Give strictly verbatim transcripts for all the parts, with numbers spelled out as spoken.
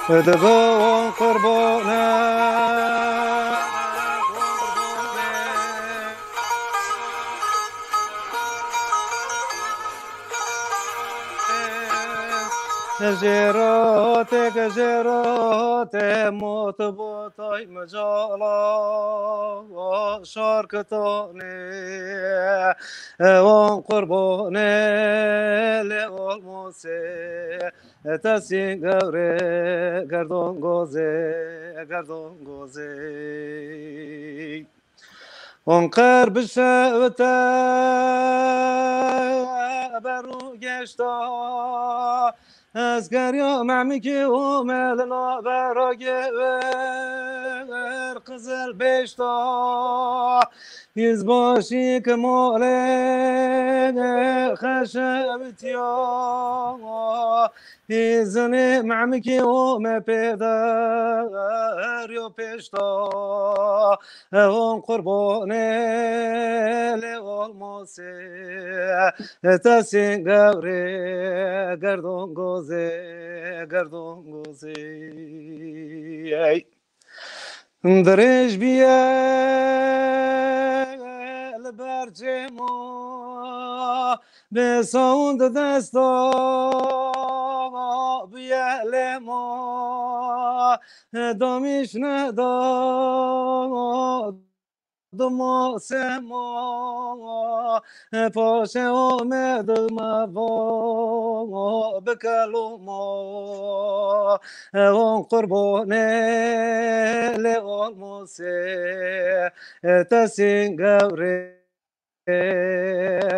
Dibon qurbone. Jêrotek jêrote mot botay micala şarkitane. Ewan qurbone lê olmose. Tesîn gewre gerdon gozê, gerdon gozê. Hon qer bişewite beru geşta. Ez geriya memikî û melina bera gewer qizil beşta. Hîz başî ki mole xeşewitiya. Hîzinê memikî û me pêder yo pêşta. Hon qurbonê lê olmosê. Tesîn gewrê gerdon gozê, gerdon gozê. Dirêj bîye li ber cêma, bi sawnd desta bûye lêma, damîş neda dima sema, paşe ome dima va bi keloma. Ewan qurbonê lê olmosê, tesîn gewrê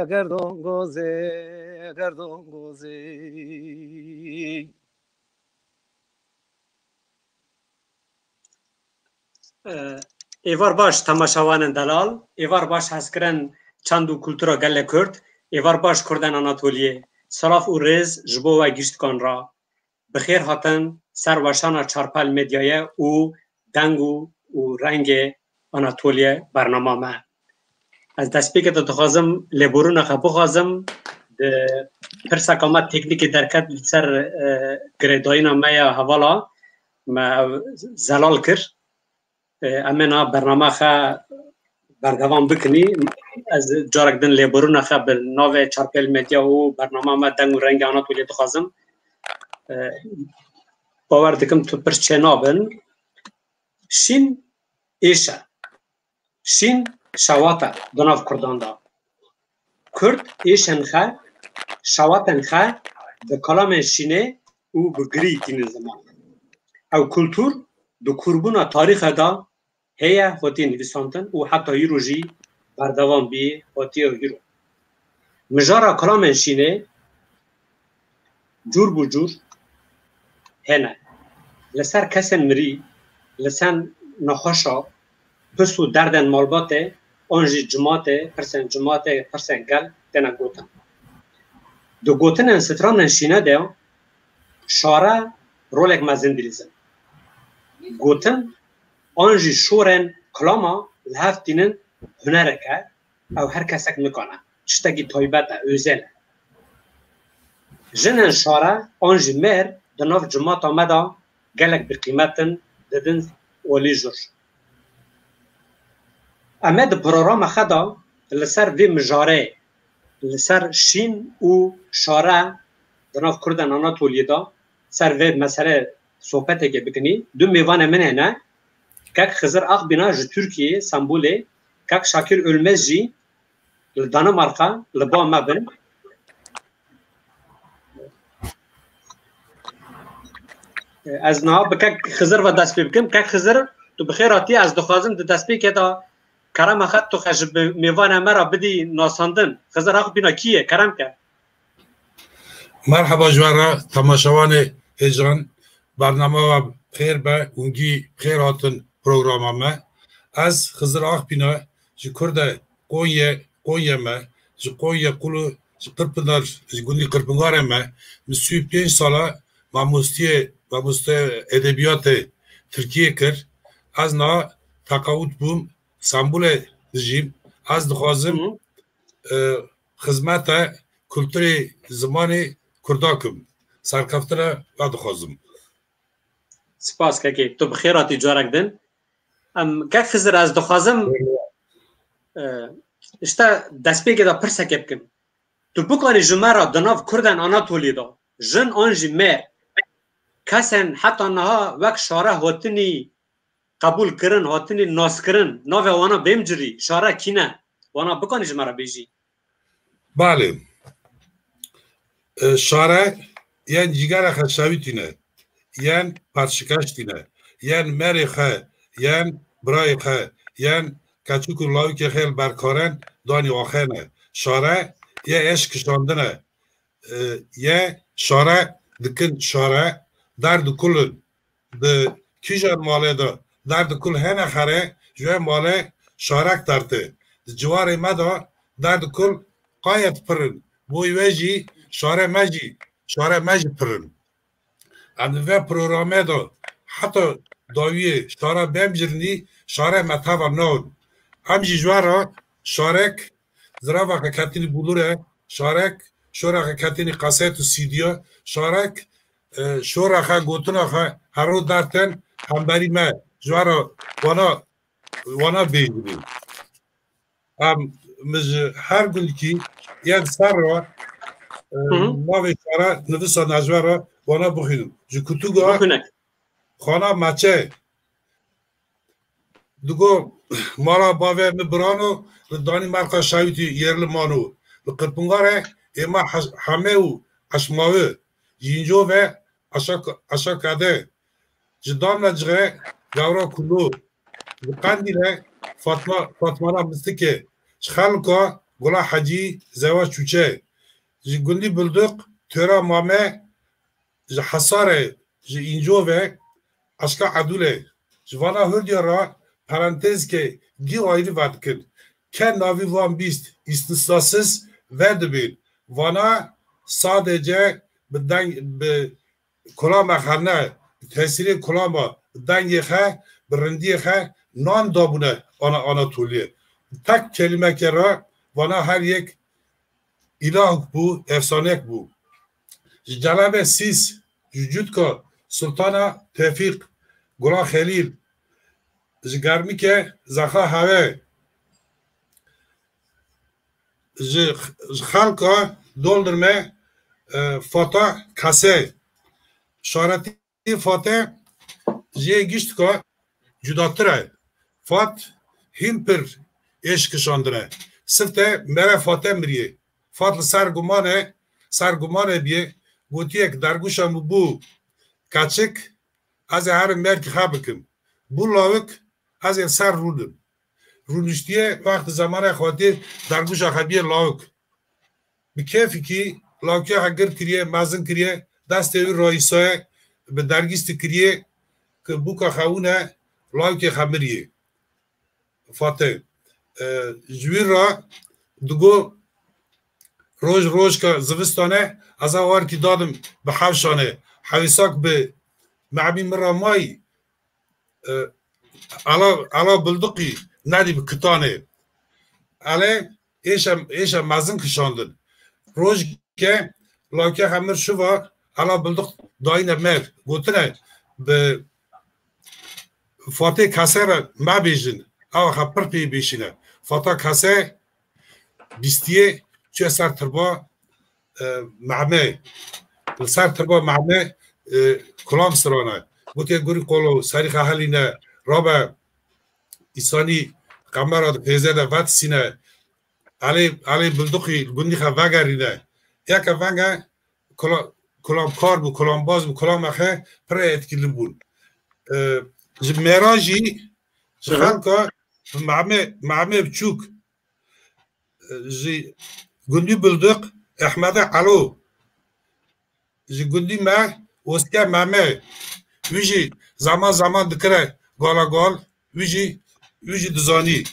gerdon gozê, gerdon gozê. Êvar baş temaşevanên delal, êvar baş hezkirin çand û kultura gelê Kurd, êvar baş kurdên Anatoliyê. Silav û rêz ji bo we giştikan re. Bi xêr hatin ser weşana Çarpel Medyayê û deng û, û rengê Anatoliyê bernama me. Ez destpêkê de dixwazim lêborîna xwe bixwazim, di pirseka me teknîkê derket li ser, e, girêdayîna me ya hevala me ew zelal kir. E, em ê niha bernama xwe berdewam bikinî. Ez carek din lêborîna xwe bi navê Çarpel Medya û bernama me Deng û Rengê Anatoliyê dixwazim. E, bawer dikim tu pirs çênabin. Şîn êş e. Şîn şewat e di nav kurdan de. Kurd êşên xwe, şewatên xwe bi kalamên şînê û bi girî tînin ziman. Ew kultur di kûrbûna tarîxê de heye, hatiye nivîsandin û heta îro jî berdewam bî, hatiye îro. Mijara kalamên şînê cûr bi cûr hene. Li ser kesên mirî, li ser nexweşa, pirs û derdên malbatê, an jî cimatê, pirsên cimatê, pirsên gel têne gotin. Di gotinên stranên şîne de şare rolek mezin dilîzin. Gotin an jî şorên kilama li hev tînin hunerek e, ew her kesek nikane. Tiştekî taybet e, özel e. Jinên şare an jî mêr di nav cimata me de gelek bi qîmet in, didin olî jûr. Em ê di programa xwe de li ser vê mijarê, li ser şîn û şare di nav kurdên Anatoliyê de, ser vê meselê sohbeteke bikinî. Du mêvanê min hene, kek Xizir Akbîna ji Tirkiyeyê, Stenbolê, kek Şakir Ölmez jî li Danimarka li ba me bin. Ez niha bi kek Xizir ve dest pê bikim. Kek Xizir, tu bi xêr hatî. Ez dixwazim di destpêkê de kerema xwe tu xwe ji bi mêvanê me re bidî nasandin. Xizir Akbîna kî ye? Kerem ke. Merheba ji we re temaşevanê hêjan. Bernama we xêr be, hûngî xêr hatin programa me. Ez Xizir Akbîna, ji Kurde Konye, Konye me, ji Konye Qulu, ji Qirpindar, ji gundî Qirpingarê me. Min sî û pênc sala mamostiyê, mamoste edebiyatê Tirkiyê kir. Ez niha teqawut bûm, Stenbolê dijîm. Ez dixwazim, Hı hı. e, xizmeta kulturê zimanê Kurda kim. Serkeftine we dixwazim. Spas kekê. Tu bi xêr hatî carek din. Em, kek Xizir, ez dixwazim, e, işte destpêkê de pirsekê bikim. Tu bikanî ji me re di nav Kurdan Anatoliyê de jin an jî mêr, kesên heta niha wek şare hatinî qebûl kirin, hatinî naskirin, navê wana bêm cirî, şare kî ne? Wana bikanî ji me re bêjî. Balê. E, şare yên cîgera xwe şewitîne, yên perşikeş tîne, yên merê xwe, yên birayê xwe, yên keçik û lawikê xwe li ber karen danî axê ne. Şare yê eşk kişandine. E, yê şare dikin şare, derd û kul in. Di kîjan malê de derd û kul hene xere, ji wê malê şarek derte. Di ciwarê me de derd û kul qayet pir in. Boy wê jî şare me jî, şare me jî pir in. Em di vê programê de heta dawiyê şare bêm cirnî, şare me teva nawin. Em jî ji we re şarek zirava xwe ketinî bulure, şarek şora xwe ketinî kaset û C D'ya, şarek, e, şora xwe, gotina xwe hero dertin hemberî me, ji we re wana, wana bêjinî. Em, min ji her gundkî yên ser re, e, Hı hı. navê şare nivîsane, ji we re wana bixwînim. Ji kutuga Bixwîne. Xana Meçe. Digo, mala bavê min birano, li Danîmarka şawitî yerli mano. Li Qirpûngarê êma Heş-, Heme û Eşmawi, Yînco ve Aşak-, Aşakade, ji Damla Cixê Gawra Kulo, ji Qendîlê Fatma, Fatmana Mistikê, ji Xelka Gula Hecî Zewa Çûçe, ji gundî Bildiq Töra Mame, ji Hesarê, ji Încovê, Eşka Edûlê, ji vana hurdiya re parantezke gî ayrî vedikin. Ke navî van bîst îstisnasiz vedibên. Vana sadece bi deng, bi kulama xwe ne, bi tesîrê kulama, bi dengê xwe, bi rindiyê xwe nan dabûne ana Anatoliyê. Tek kelîmeke re vana her yek îlahek bû, efsanek bû. Ji Celebê Sîs, ji Cutka Sultana Tevfîq, Gula Xelîl, ji Germike Zexa Heve, ji, ji xelka Doldirme, e, Fata Kase, şaretî Fate ji yê giştka cudatir e. Fat hîn pir êş kişandine. Sifte mere Fate miriye. Fat li ser gumane, ser gumane biye. Gotiye ki derguşa min bû keçik, ez ê herim merkî xwe bikim. Bû lawik, ez ê ser rûnim. Rûniştiye, wextê zemanê xwedê derguşa xwe biye lawik. Bi kêfikî lawkê xwe gir kiriye, mezin kiriye, destê wî rayîsaye, bi dergîstî kiriye ki bûka xewûne lawkê xwe miriyê. Fate, e, ji wî re digo roj rojka zivistane ez ê warkî dadim bi hewşane. Hewîsak bi memî min re mayî, e, ala, ala bildiqî nedî bi kitanê. Ele êşe, êşe mezin kişandin. Rojke lawke hemir şiva ala bildiq dayine mer. Gotine bi Fatê Kase re mebêjin. Ewa xwe pir pê bêşîne. Fata Kase bîstiyê çûye ser tirba, e, Mehmê. Li ser tirba Mehmê, e, kulam sirane. Gotiye gurî qolo, serî xwe helîne, rabe, îsanî qemera di pêze de vetisîne. Elê, elê bildiqî gundî xwe vegerîne. Yeke venge kula-, kulamkar bû, kulambaz bû, kulama xwe pir etkîli bûn. E, ji mêra jî, ji Hı hı. xelka bi Mehmê, Mehmê Biçûk, e, ji gundî Bildiq, Ehmede Elo, ji gundî me, Oske Mehmê, wî jî zaman zaman dikire gala gal, wî jî, wî jî dizanî.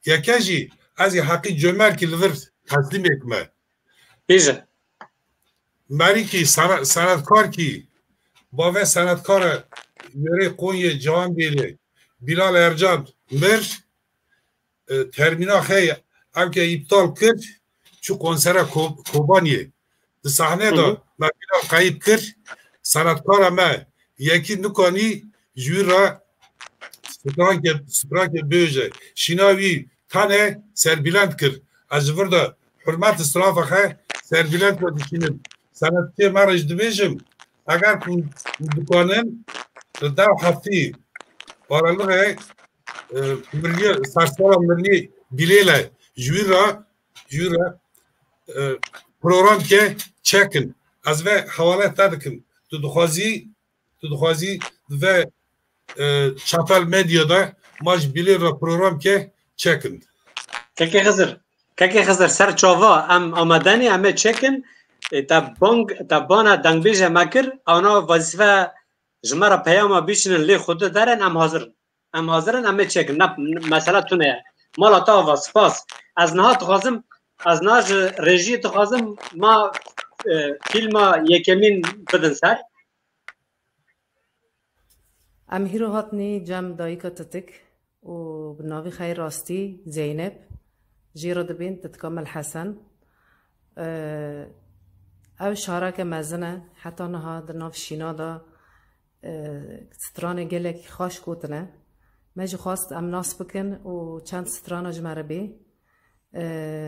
Yeke jî, ez ê heqî comerkî li vir teslîmêk me. Bêje. Merîkî sene-, senetkarkî, bavê senetkara Yörê Konyê Cihanbêrê, Bilal Ercan mir, e, termîna xwe ew ke îptal kir, çû konsera Ko-, Kobaniyê. Di sahnê de Hı hı. me Bilal qeyîb kir, senetkara me yekî nikanî ji wî re strankê, strankê bêje. Şîna wî tane serbilend kir. Ez ji vir de hurmet strafa xwe serbilend re dişînim. Senedkê me re jî dibêjim, eger ku dikanin, di dev heftî paralixê, e, milî, sersera milî Bilêle ji wî re, ji wî re, e, programke çekin. Ez ve hewale te dikim. Tu dixwazî, tu dixwazî ve, e, çatal medya de ma ji Bilê re programke çekin. Kekê Xizir, Kekê Xizir, ser çava em amade ne, em ê çekin. E, te bang, te bana dengbêje me kir, ana wezîfe ji me re peyama bişînin lê xwe de derin, em hazir in. Em hazir in, em ê çekin. Ne, mesela tune ye. Mala te ava, spas. Ez niha dixwazim, ez niha ji rejiyê dixwazim ma, e, fîlma yekemîn bidin ser. Em hîro hatinî cem dayika Titik û bi navî xeyr rastî Zeynep, jê re dibên Titika Mel Hesen. E, ew şareke mezin e, heta niha di nav şîna de, e, stranê gelekî xweş gotine. Me jî xwest em nas bikin û çend strana ji me re bê. E,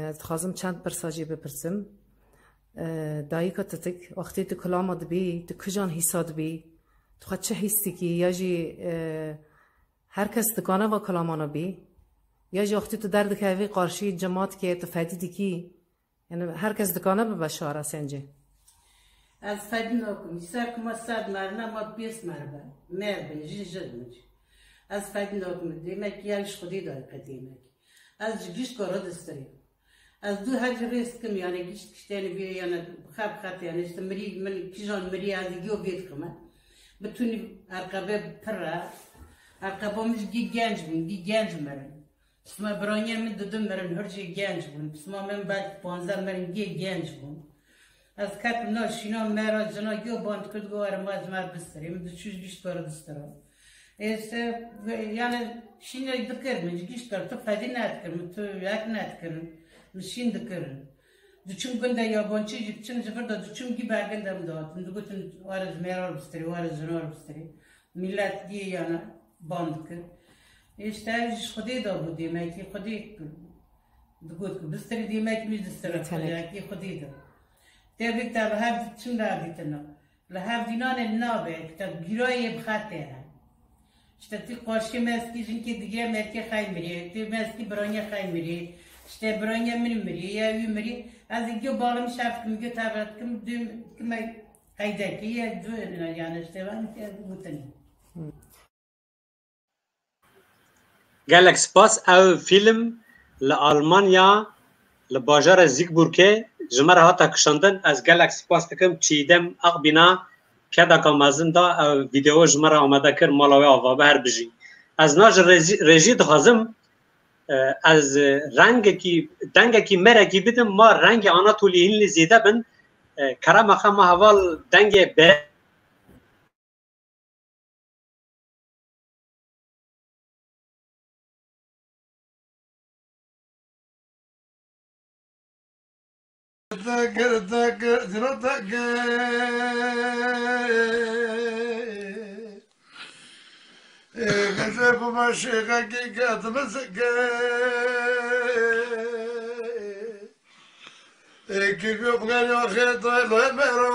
ez dixwazim çend pirsa jî bipirsim. E, dayika Titik, wextê tu kilama dibî, tu kijan hîsa dibî? Tu xwe çi hîs dikî? Ya jî, e, her kes dikane va kilamana bî? Ya jî wextê tu derdikevî qarşî cematkê, tu fedî dikî? Yani her kes dikane bibe şara sence? Ez fedî nakim. Ser ku me sed merine, me pês meribe. Meribin, jin jin bin. Ez fedî nakim. Demek ya ji Xwedê dayike demek. Ez ji gişt kara distirê. Ez du her ji rêz dikim, yani gişt gişteni bê, yani xep xet, yani işte mirî, min kijan mirî, ez yo vê dikime. Bütünî erqebe pir e. Erqeba min ji gî genc bûn, gî genc mirin. Pisma birayên min dudu mirin, hir jî genc bûn. Pisma min belkî panzdeh mirin, gê genc bûn. Ez ketim na şîna me re, jina gê band kir, go were ma ji me bistirê. Min diçû ji gişt kar distira. Ê, işte, yani şînê dikir min, ji gişt kar, tu fedî nedikir min, tu yek nedikir min, min şîn dikir. Diçûm gunda yabancî jî, diçûm ji vir de, diçûm gî bergin de min dihatin. Digotin, were ji me re bistirê, were jina re bistirê. Millet gê yana ban dikir. Îşte ev ji Xwedê de bû, demekî Xwedê digot ku bistirî, demekî min distira. Yetenek. Xwedê, Xwedê de. Tevik te li hev çim re dîtina. Li hev dînanê nabe, te gîrayê bi xetê he. İşte ti qarşî meskî jinkê digê merkê xey mirê, ti meskî biranya xey mirê, işte biranya min mirê, ya wî mirê. Ez ê gê balim şef kim, gê tevret kim, düm kime Qeydekî ye, du, yani işte ben gotin. Gelek spas. Ew fîlm li Almanya, li bajarê Siegburgê ji me re hate kişandin. Ez gelek spas dikim Çiğdem Akbîna, kedeka mezin da ew vîdeo ji me re amade kir, mala wê ava be, her bijî. Ez na ji rejî, rejî dixwazim, e, ez, e, rengekî, dengekî merekî bidim, ma rengê Anatolî hînlî zêde bin. E, kerema xe ma heval dengê be. Gece bu maşığa ki katımız ki. Ê ki gök gel ya xêta le mero.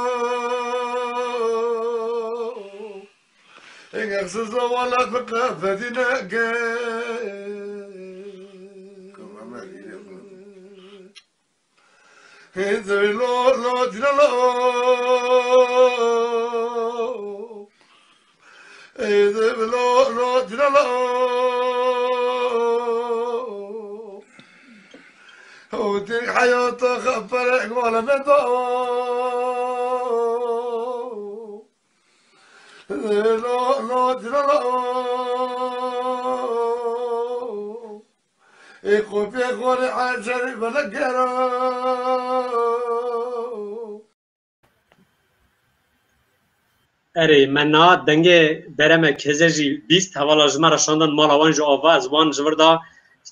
Ê gek siz o wala bi qafedine ge. Ê zey lo lo dina lo. Ê zey lo lo dina lo. Û tê heyata xeferek wala me da. Lo, lo, dina lo. Ê xwe pê xwe rê ecerî vele gera. Erê, me niha dengê Bereme Keze jî bîst, hevala ji me re şandin mala wan jî ava, ez wan ji vir da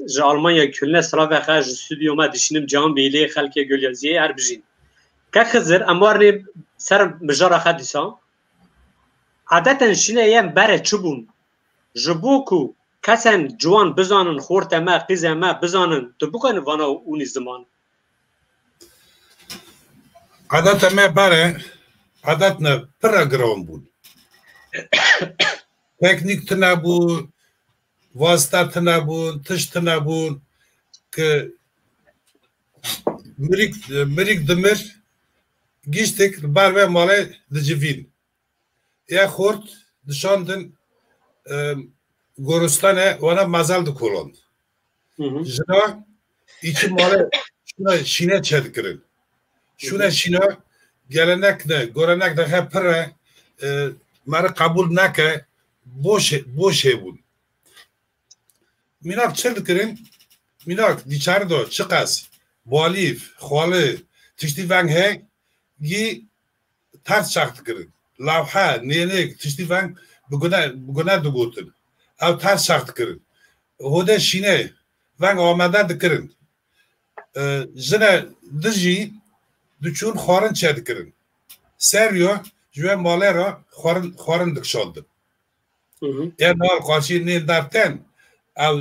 ji Almanya Kölnê silavê xe ji stûdyo me dişînim Cihan Bêlî, xelkê Gulyaziyê her bijîn. Kek Xizir, em warinê ser mijara xe dîsa. Adeten şîneyên berê çi bûn? Ji bo ku kesên ciwan bizanin, xortê me, qîzê me bizanin, tu bikane vana ûnî ziman. Adeta me berê, adet ne, pir re giran bûn. Teknîk tune bû, vasita tune bûn, tişt tune bûn, ki mirîk, mirîk dimir, giştik li ber vê malê dicivîn. Ya xort dişandin, e, goristane, wana mezel dikoland. Hı hı. Jina îçi malê şûna şîne çêdikirin. Şûna şîna gelenek ne, gorenek ne, he pir e, e, meri qebûl neke, boş, boş hebûn. Mînak çi dikirin? Mînak dîçari do çiqas balîf, xwali, tiştî veng he, gî ters çax dikirin. Lawhe, nênik, tiştî veng bi gune, bi gune digotin. Ew ters çax dikirin. Hode şîne, veng amade dikirin. E, jine dijî diçûn xwarin çêdikirin. Seriyo ji wê malê re xwarin, xwarin dikişandin. Hı hı. Ê nal qaçî nê derten, ew,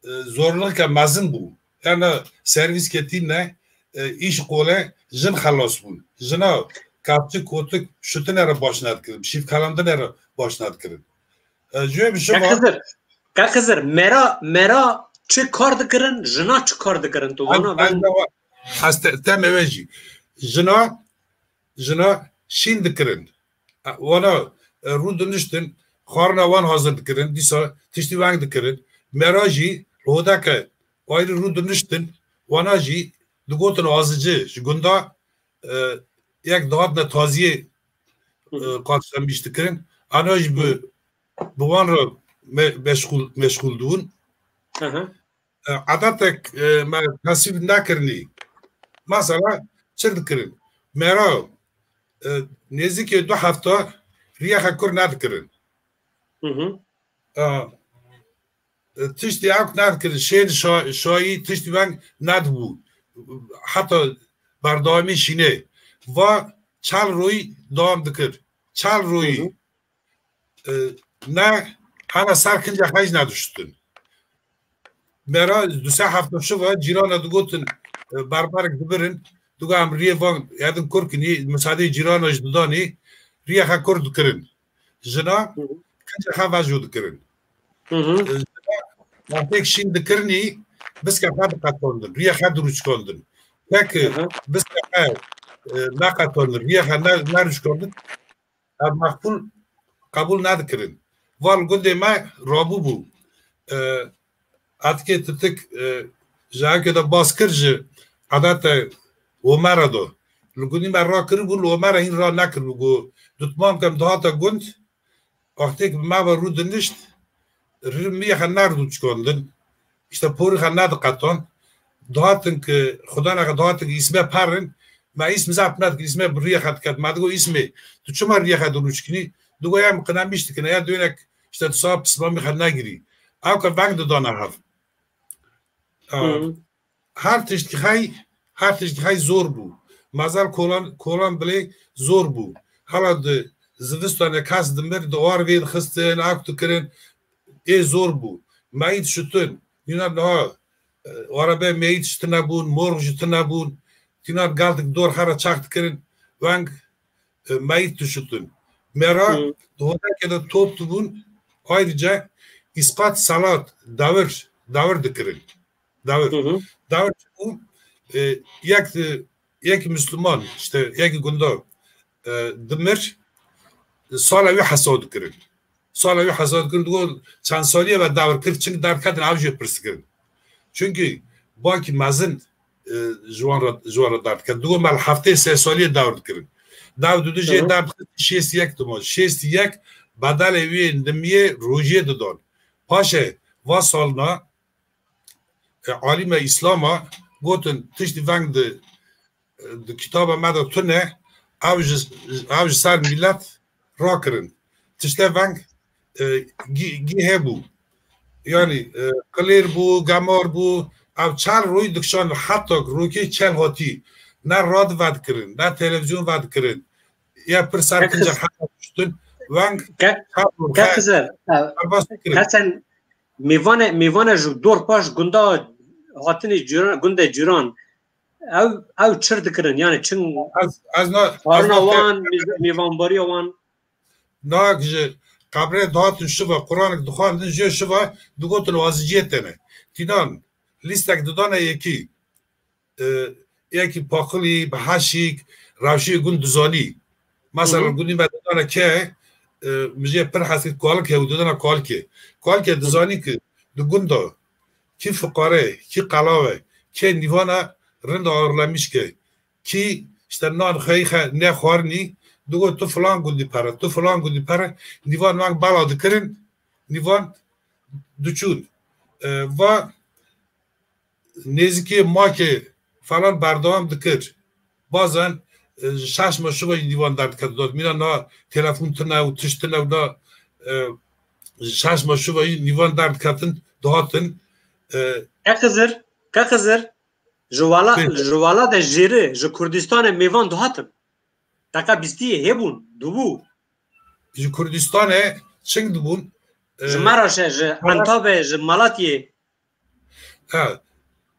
e, zorlike mezin bû. Ê na servîs ketî ne, e, îş qole jin xelas bûn. Jina kapçik kotik şutine re baş nedikirin, şîvkelandine re baş nedikirin. E, ji wê bi Ke şiva Xizir, ke Xizir, mera, mera çi kar dikirin, jina çi kar dikirin? Tu vana ben, ben ez te, te me ve jî. Jina, jina şîn dikirin. Wana, e, rû diniştin, xwarina wan hazir dikirin, dîsa tiştî weng dikirin. Mera jî li hodeke ayrî rû diniştin, wana jî digotin azici, ji gunda, e, yek dihatine taziyê, e, qarşilemîş dikirin. Ana jî bi, bi wan re me-, meşxûl, meşxûl dibûn. Hı hı. E, edetek, e, me tesîb nekirinî. Mesela çi dikirin? Mera, e, nêzîkê du hefta riyexe kur nedikirin. Hı hı. E, e, tiştî ew nedikirin. Şên şa-, şayî tiştî veng nedibû. Heta berdewamî şînê. Va çel royî dewam dikir. Çel royî. Hı hı. E, ne, hene ser kinca xeyj nediştin. Mera du sê hefta şiva cîrana digotin, e, berberek dibirin, digo em riyê van yedin kur kinî, misadê cîrana ji didanî, riyexe kur dikirin. Jina kinca xe vejo dikirin. Hı hı. E, jina wextêk şîn dikirinî, biske xe diqetandin, riye xe dirûçkandin. Peki, hı hı, biske xe, e, neqetandin, riye xe ne, nerûçkandin, ev meqbûl qebûl nedikirin. Va li gundê me rabûbû. E, etikê titik, e, ji ewkê de bas kir ji edete Omera de. Li gundî me rakiribû, li Omera hîn ranekiribû. Got, dutmam kem dihata gund, wextêk bi me ve rû dinişt, rî-, riyexe nerdû çikandin. Îşte porî xe nediqetan. Dihatin ki, xudaneke dihatin ki îsme perin, me îsm zehf nedikin, îsme bi riyexe diket. Me digo îsmê, tu çima riyexe dirûçkinî? Digo ya min qinemîş dikine, ya dönek, îşte tu saha pismamî xe negirî. Ew ke veng didana hev. Hı. Her tişt xey, her tişt xey zor bû. Mezel kolan, kolan bilê zor bû. Hela di zivistanê kes dimir, di war vê dixistin, ak dikirin, ê zor bû. Meyît şutin. Nîna niha, e, arebe meyît ji tine bûn, morg ji tine bûn. Tîna geldik dor xera çax dikirin. Weng, e, meyît dişutin. Mera, hı, di hodekê de top dibûn, ayrıca îspat salat, dawir, dawir dikirin. Dawir. Hı hı. Dawir çi bû? E, yek, e, yek Müslüman, işte yek gunda, e, dimir, sala wî hesab dikirin. Sala wî hesab dikirin, digo çend salî ye ve dawir kir, çing derketin ew jê pirs dikirin. Çünkü bakî mezin, e, ji wan re, ji wan re derdikir. Digo me li heftê sê salî ye dawir dikirin. Dawir didu jê, hı hı, derdikir şêst yek diman. Şêst yek bedelê wê nimiyê rojiyê didon. Paşê va salna, e, alîme Îslama gotin tiştî veng di, e, di kitaba me de tune, ew ji, ew ji ser milet rakirin. Tişte veng, e, gî, gî hebû. Yanî, e, qilêr bû, gemar bû, ew çel royî dikşan heta rokê çel hatî. Ne rad vedikirin, ne televizyon vedikirin. Ya pir ser kinca heta diştin, Weng Ke, çar rû ke xe-, Xizir, e, serbest kirin. Hesen mêvane, mêvane ji dor paş gunda hatinê cîran, gundê cîran. Ew, ew çir dikirin, yani çin Ez, ez na, ez xwarina na wan, mêz-, mêvanbariya wan. Nahak ji qebrê dihatin şiva, Quranek dixwandin, jê şiva digotin waziciyê tene. Tînan lîstek didane yekî, e, yekî paqilî, bi heşîk, rewşê gund dizanî. Mesela Hı hı. gundî me didane ke, e, min jê pir hes kir, Kualik hew didane Kualikê. Kualikê dizanî ki di gunda kî fiqare, kî qelav e, kê nîvana rind ağırlamış ke, kî işte nan xeyî xe nexwarinî, digot tu filan gundî pere, tu filan gundî pere, nîvan weng bela dikirin, nîvan diçûn. E, va nêzikê makê falan berdewam dikir. Bazen, e, şaş ma şiva jî nîvan derdikevin. Dot mîna na telefon tune û tişt tune û na, e, şaş ma şiva jî nîvan derdikevin, dihatin. E, Ke Xizir, ke Xizir, ji wala, Bê. ji wala de jêri, ji Kurdistanê mêvan dihatin. Deqa bîstiyê hêbûn, dibû. Ji Kurdistanê çing dibûn. Ji E, Maraşê, ji Maraş- Antabê, ji Malatyê. Ha,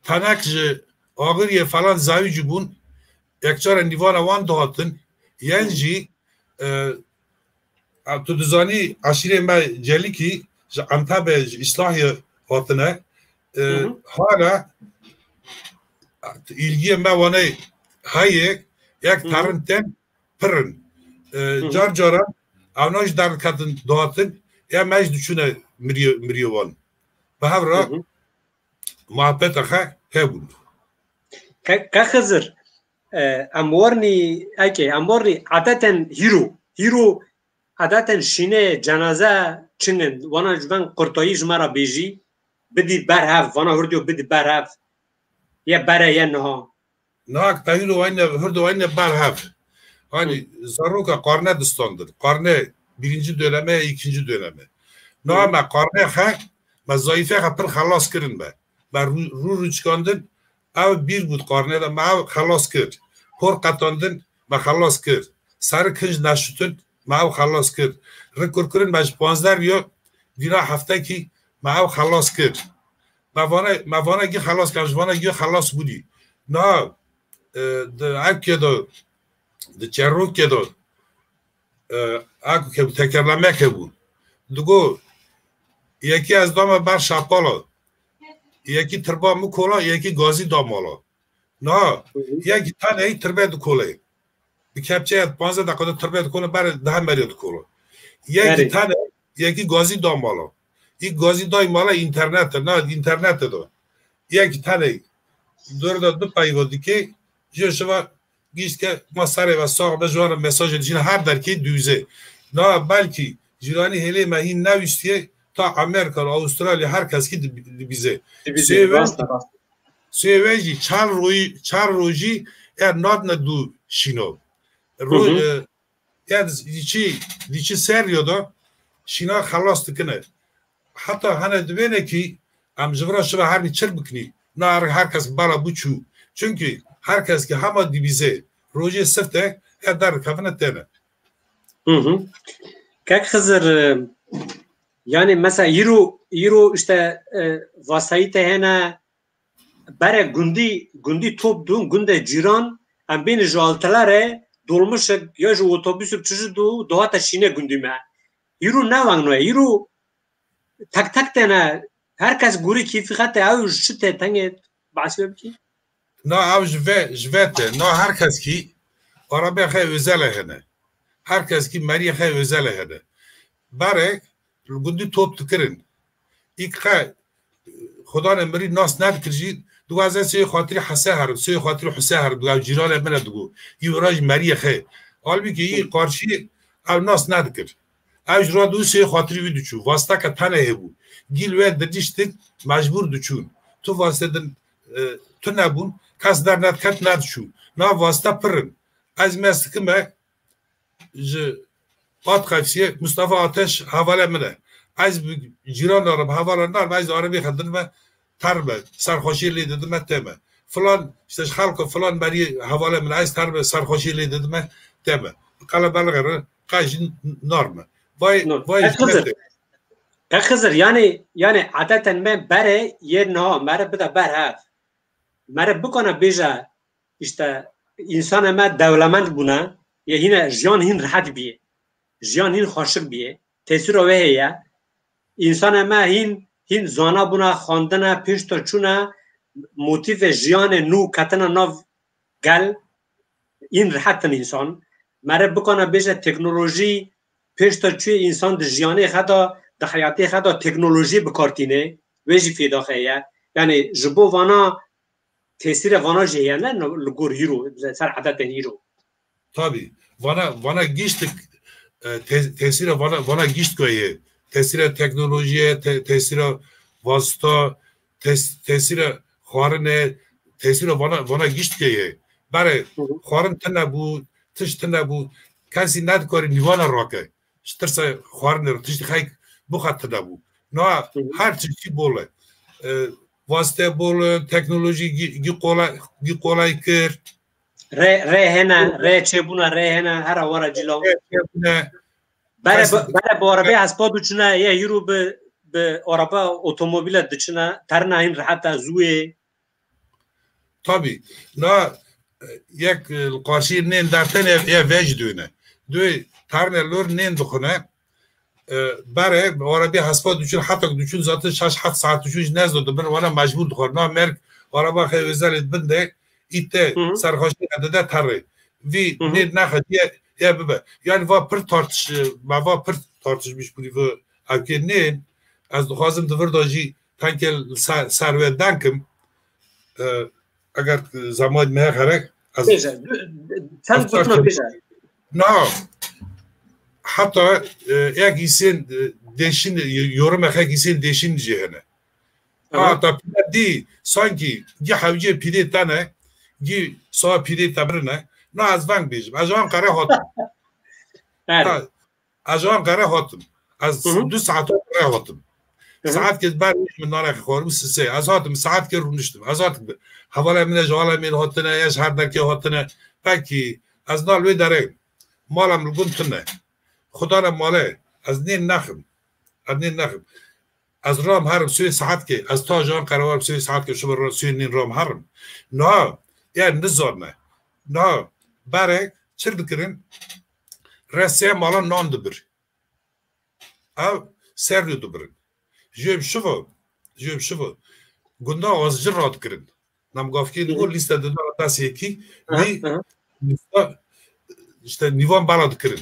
tenek ji Agiriyê falan zawî jî bûn. Yekçare nîvana wan dihatin. Yen jî, e, a, tu dizanî eşîrê me Celikî ji Antabê, ji Îslahiyê hatine. E, Hı hı. hala îlgiyê me wanê heye, yek Hı hı. terin tên pir in. E, Hı hı. car caran ewna jî derdiketin dihatin, ya me jî diçûne miriyê, miriyê wan. Bi hev re Hı hı. muhabbeta xe hebûn. Ke, ke Xizir, e, em warnî, eke, em warnî adeten hîro, hîro adeten şîne, cenaze çingin, wana ji ben qurtayî ji me re bêjî, bidî ber hev, vana hurdiyo bidî ber hev, ye bere ye niha. Nahak tevî û ayne, hurd û ayne ber hev. Hani Hı. zaroka qarne distandin. Qarne birinci döneme, ikinci döneme. Hı. Niha me qarne xe, me zayîfe xe pir xelas kirin me. Me rû, rû rûçikandin, ev bîr bût qarne de, me ev xelas kir. Por qetandin, me xelas kir. Seri kinc neşutin, me ev xelas kir. Rikurkirin me ji panzdeh riyo, dîna heftekî, me ev xelas kir. Me vana, me vana gî xelas kir, ji vana gî xelas bûdî. Na, e, di evkê de, di çerokê de, e, ak ke tekerlemeke bû. Digo, yekî ez dame ber şapala, yekî tirba min kola, yekî gazî da mala. Na, Hı hı. yekî tenê tirbe dikole. Bi kepçeya panzdeh deqa de tirbe dikole, ber daha meriya dikole. Yekî Erê. tenê, yekî gazî da mala. Î gazî day mala, înternet e, na, înternet e do. Yekî tenê dor de du peyva dike, jê şiva gişt ke ma serê ve sax be, ji wan re mesajê dişîne her derkê dûze. Na, belkî cîranî hêlê me hîn newîstiye, ta Amerîka, Avustralya, her kes kî dib-, dibîze. Dibîze, Sê ve rast e, rast e. Sê ve jî çar rojî, çar rojî ya nadine dû şîno. Ro-, Hı hı. e, ya di çi, di çi ser yo da şîna xelas dikine. Heta hene dibêne kî em ji vira şiva her nî çir biknî. Na her, her kes bala biçû. Çunkî her kes kî hema dibîze rojê sifte ya derikevine têne. Hı hı. Kek Xizir, e, yani mesela îro, îro işte, e, vasayîte hene, bere gundî, gundî top dûn, gundê cîran, em bêne ji altilere, dolmişek ya ji otobusek çi ji dû, dohate şîne gundî me. Îro ne wengno ye, îro tek tek têne, her kes gorî kêfî xete, ew ji çi tê tengê behsê bikî? Na ew ji ve, ji ve tê. Na her kes kî arabê xe özel e hene. Her kes kî meriyê xe özel e hene. Berê li gundî top dikirin. Îk xe Xudanê mirî nas nedikir jî, digo ez ê sê xatirî Hese herim, sê xatirî Huse herim, digo ew cîranê min e digo. Î wira jî meriyê xe. Halbûkî î qarşî ew nas nedikir. Ew ji ra dû sê xatirî wî diçû. Vasteke tenê hebû. Gîl wê diniştin, mecbûr diçûn. Tu vastedin, e, tu nebûn, kes dernediket nediçû. Na vaste pir in. Ez mez dikime ji At Qefsiyê, Mustafa Ateş hevale min e. Ez bi cîran narim, hevala narim, ez arabê xwe didime, terme, serxweşiyê lê didime, tême. Filan, işte ji xelko filan berî hevale min, ez terme, serxweşiyê lê didime, tême. Qelebelixê re, qe jî nar me. Vay, vay Kek Xizir. Kek Xizir, yani, yani adeten me bere yê niha, mere bide ber hev. Mere bikana bêje, işte, insana me dewlemend bûne, ya hîne jiyan hîn rehet biye. Jiyan hîn xweşik biye. Tesîra wê heye. Însana me hîn, hîn zana bûne, xwendine, pêş de çûne, motîfê jiyanê nû ketine nav gel, hîn rehet in însan. Mere bikana bêje teknolojî pêş de çûyê însan di jiyanê xe de, di heyatê xe de teknolojiyê bi kar tîne, wê jî fêda xe ye. Yani ji bo vana tesîre vana jî heye ne li gor hîro, ser edetên hîro. Tabî. Vana, vana giştik, e, te-, tesîra vana, vana gişt ku ye. Tesîra teknolojiyê, te-, tesîra vasita, tes-, tesîra xwarinê, tesîra vana, vana gişt ku ye. Berê Hı hı. xwarin tune bû, tişt tune bû. Kesî nedikarî nîvana rake. Ji tirsa xwarinê re tiştî xeyk bixwe tune bû. Niha Hı hı. her tiştî bol e. E, vasite bol e, teknolojî gî, gî kolay, gî kolay kir. Rê, rê hene, rê çêbûna rê hene, hera were cilo. Rê çêbûne. Bere, Kes- bere bi arabê hespa diçine, ye hîro bi, bi araba otomobîle diçine, terna hîn rehet e, zû yê. Tabî. Na, e, yek, e, li qarşî nên dertene, ev, ev vej dûne. Dû tarne lor nên dixune. E, bere, arabê hespa diçûn, heta diçûn zaten şeş heft saet diçûn ji nezdo dibin, wana mecbûr dixwar. Na merg, araba xey özel dibin de, îte Hı hı. serxweşî dide terê. Vî Hı hı. nê nexediye, ye bibe. Yani va pir tartış, ma va pir tartışmış bû vî evkê nên. Ez dixwazim di vir de jî tenke li ser, ser wê denkim. E, eger zaman me xerek, ez Bêje, çend gotina bêje. Na, heta, e, ek îsên, e, deşin, e, yorumê xek îsên deşin jî hene. Aha. Ha, ta pîle dî, sankî, gî hewcê pîlê te ne, gî sawa pîlê te birine. Na ez veng bêjim. Ez ji Anqere hatim. Erê. Ha, ez ji Anqere hatim. Ez Hı hı. du saet Anqere hatim. Hı hı. Saet ke ber min nane xwarim sisê. Ez hatim, saet ke rûniştim. Ez hatim. Hevalê min e ji Alemên hatine, ya ji her derkê hatine. Pekî, ez nal wê derê. Mala min li gund tune. Xuda ne male. Ez nên nexim. Ez nên nexim. Ez ram herim suyê saet ke. Ez ta ji Anqere warim suyê saet ke, şuber ram suyê nên ram herim. Niha, yani nizanme. Niha, berek, çir dikirin? Resê mala nan dibir. Ev serrî dibirin. Jê bi şivo, jê bi şivo. Gunda az ji radikirin. Nam gavkê Hı hı. digo lîste didana dest yekî, Hı hı, nî hı hı. lîsta, işte, nîvan bela dikirin.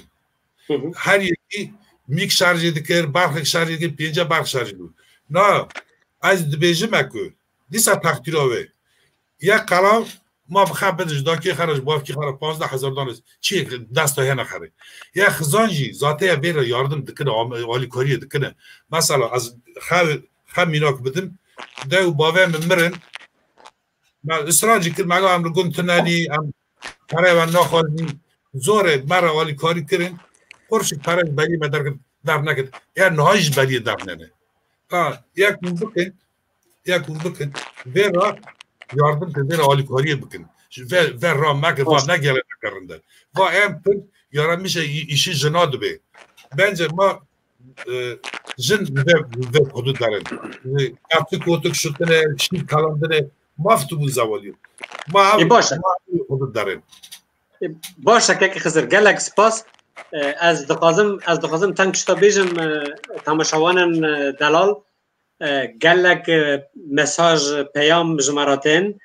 Hı hı. Her yekî mîk şarjê dikir, berxek şarjê dikir, pênce berx şarjê dikir. Na, ez dibêjim e ku dîsa textîra wê. Yek qelav ma bi xe bidin, ji dakê xe re, ji bavkê xe re pazdeh hezar dane çiyek desta hene xerê. Ya xizan jî zateya vê re yardim dikine, am-, alîkariyê dikine. Mesela ez xe, xe mînak bidim, dew û bavê min mirin, me israr jî kir, me got, em li gund tune nî, em perê we naxwazî, zorê me re alîkarî kirin, qurşik pere ji beriyê me derkir, dernekir. Ya niha jî ji beriyê dernene. Ha, yek hûn bikin, yek hûn bikin. Vê re yardim bikin, vê re alîkariyê bikin. Ji ve, ve ra mekin, va Baş. ne gele nekerinde. Va em pir yaramişe î-, îşî jina dibe. Bence ma, e, jin ve, ve hudud derin. E, Ertik kotuk şutine, şîr kalandine, maf tu bûn zevalî. Ma Ê, baş e. ma hudud derin. Baş e, kek Xizir, gelek spas. E, ez dixwazim, ez dixwazim teng tişta bêjim, e, temaşewanên, e, delal. E, gelek, e, mesaj, peyam ji me re tên.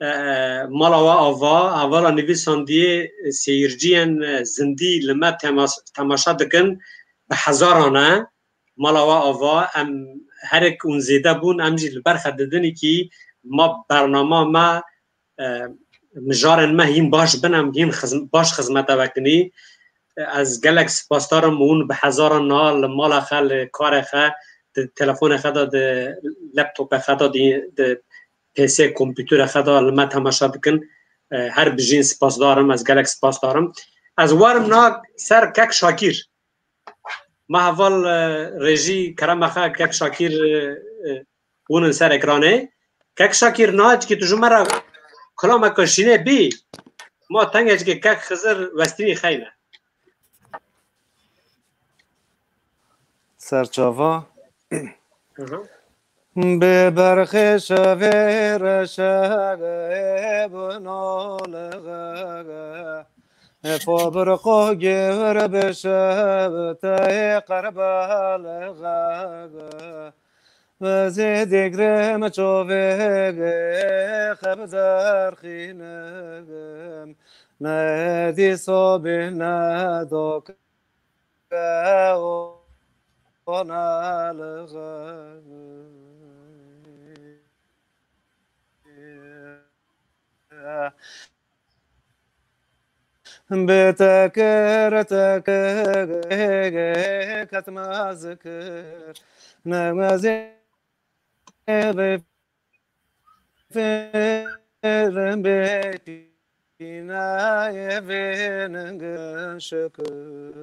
E, mala we ava, hevala nivîsandiyê, e, seyirciyên, e, zindî li me temas-, temaşe dikin, bi hezaran e. Mala we ava, em herek hûn zêde bûn, em jî li ber xe didinîkî ma bernama me, e, mijarên me hîn baş bin, em hîn xizm-, baş xizmete vekinî. E, ez gelek spasdar im, hûn bi hezaran niha li mala xe, li karê xe, di telefonê xe de, di laptopê xe de, di, di P C kompûterê xe de li me temaşe dikin. E, her bijîn, spasdar im, ez gelek spasdar im. Ez werim na ser kek Şakîr. Ma heval, e, rejî kerema xwe kek Şakîr, e, e, hûn in ser ekranê. Kek Şakîr, niha çikî tu ji me re kilameke şînê bî, ma tengê çikî kek Xizir westînî xeyne. Serçava. Hı hı. Bi berxê şevê reşege bi nolixege, fo birqo gewir bi şev tey qerbalixege. Vizê digrim çovê xev derxînim, ne dîso bê ne doke ona lixege. Bi tekir tekir ketme zikir, ne wezê bi fêr bi pînayê vê ningin şikir.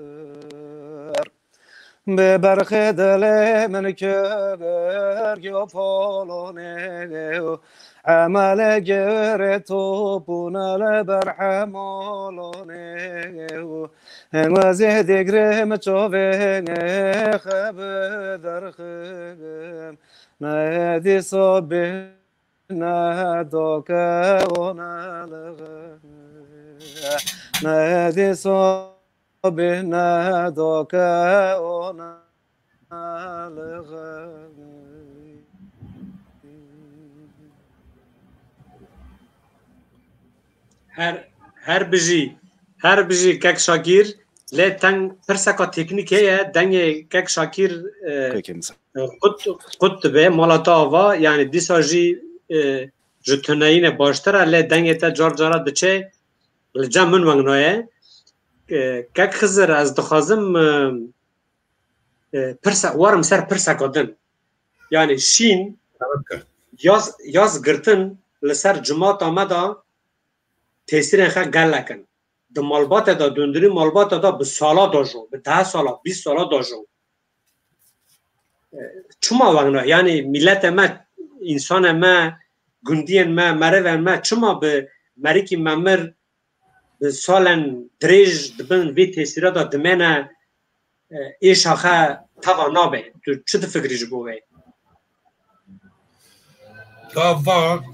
Bi berxê dilê min kir yo polonê û emelê girê topûne li ber hemolonê û wezê digrim çovê xev derxim ne dîso bê ne doke ona lixege, ne dîso bê ne doke ona lixege. Her, her bijî, her bijî kek Şakîr, lê teng pirseka teknîk heye, dengê kek Şakîr, e, Peki, mesela. e, qut, qut dibe, mala te ava, yani dîsa jî, e, ji tuneyîne baştir e, lê dengê te car cara diçe, li cem min wengnaye. E, kek Xizir, ez dixwazim, e, e, pirse, warim ser pirseka din. Yani şîn, Tamam ki. yaz, yaz girtin li ser cimata me de tesîrên xwe gelek in. Di malbatê de, dundirî malbatê de bi sala dajo, bi deh sala, bîst sala dajo. E, çima wegna? Yani mîletê me, însanê me, gundiyên me, merivên me çima bi merikî memir, bi salen dirêj di bin vê tesîra de dimêne, e, êşa xwe teva nabe? Tu çi difikirî ji bo wê? Gava,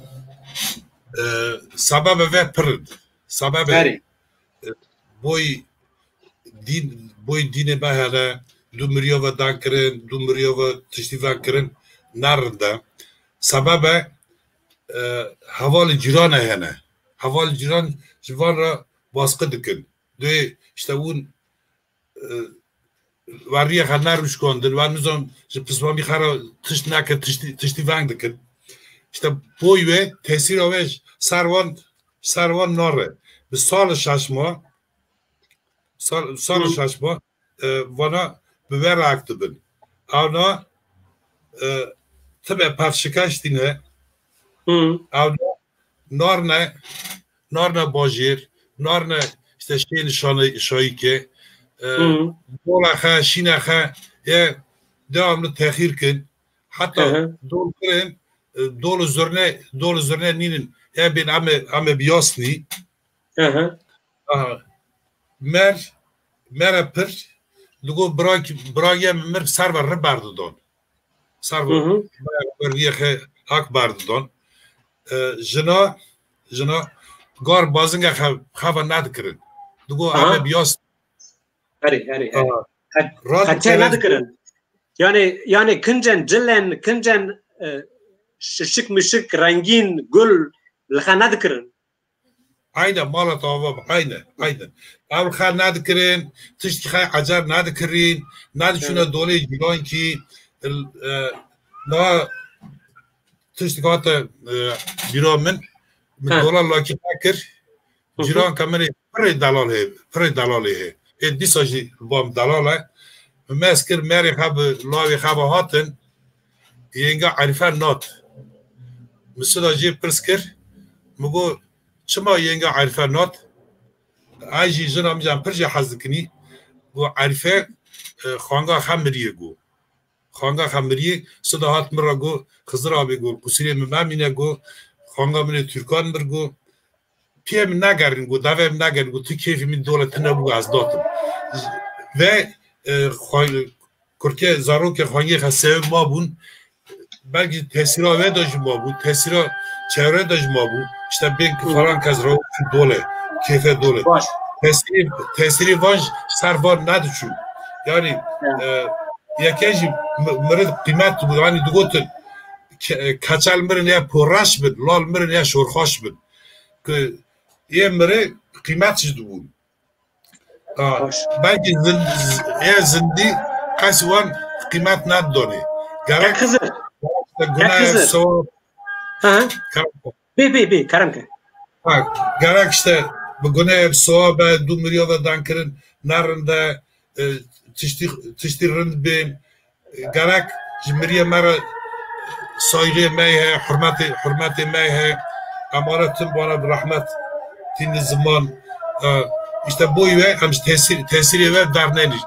e, sebebe ve pir in. Sebebe, Erê. e, boy dîn, boy dînê me hene, du miriyova dan kirin, du miriyova tiştî van kirin, ne rind e. Sebebe, e, hevalê cîranê hene. Hevalê cîran ji van re baskı dikin. Dê işte hûn, e, weriyê xwe nerûşkandin, wan nizam ji pismamî xwe re tişt neke, tiştî, tiştî veng dikin. İşte boy wê, tesîra wê ji ser wan, ser wan nare. Bi sal şaşma, sal, sal Hı. şaşma, e, vana bi we react dibin. Ana, e, tibe pevşikeş tîne, Hı. ana, narne, narne bajêr, narne işte şên şanı-, şayîkê, e, Hı. dola xe, şîne xe, e, devamlı tehir kin. Hatta Hı hı. dol kirin, e, dolu zurne, dolu zurne nînin. E, bin ame, ame biyasni. Hı hı. Aha. Mer, mere pir, digo bira, bira ye mir ser ve ri berdidon. Ser ve Hı hı. bira ye xe hak berdidon. E, jina, jina gar bazinge xe-, xeva nedikirin. Digo Aha. ame biyas. Herî, herî, herî. Aha. Xet-, Rad xetçe kelez nedikirin. Yani, yani kincen, cilen, kincen, e, şişik mişik, rengîn, gul, li xe nedikirin. Aynen, mala tava, aynen, aynen. Ev xer nedikirin, tişt xer ecer nedikirin, nediçûne Hı. dolê cîrankî, e, na tişt hate, e, bîra min, min Hı. dola lakî nekir, Hı hı. cîranka min ê pirê delal hê, pirê delalê hê. Ê dîsa jî bam delal e. Min mez kir, merê xwe bi lawê xwe ve hatin, yênga Erîfe nat. Min sida jê pirs kir, min got, çima yênga Erîfe nat? Ay jî jina min jî em pir jê hez dikinî. Got, Erîfe, e, xanga xe miriyê got. Xanga xe miriyê, sida hat min re got, Xizir abê got, qusirê min memîne got, xanga min ê Türkan mir got, piyê min negerin got, devê min negerin got, tu kêfî min dole tune bû ez datim. Ve, e, xwa-, Kurtê zarokê xwengê xesewê mabûn, belkî tesîra wê de jî mabû, tesîra çevre de jî mabû. İşte bên ki falan kes rewşin dole, kêfe dole. Baş. Tesîrî, tesîrî van jî ser van nediçû. Yani, e, yeke jî mi-, mirin qîmet dibû, yani digotin, ke-, keçel mirin ya porreş bin, lal mirin ya şorxaş bin. Ki yê mirin qîmet jî dibûn. Ha, belkî zin-, z-, ê zindî qesî wan qîmet nedonê. Gerek Kek Xizir. Kek guneh Xizir. Sewab. Ha, ha. Kerem ke. Bê, bê, bê, kerem ke. Ha, gerek işte bi guneh sewab e, du miriyada dankirin, ne rind e, e, tiştî, tiştî rind bên. Gerek ji miriyê me re saygê me heye, hurmetê, hurmetê me heye. Em wana tim wana bi rehmet tînin ziman. E, işte boy ve em ji tesîr, tesîrê ve dernenî.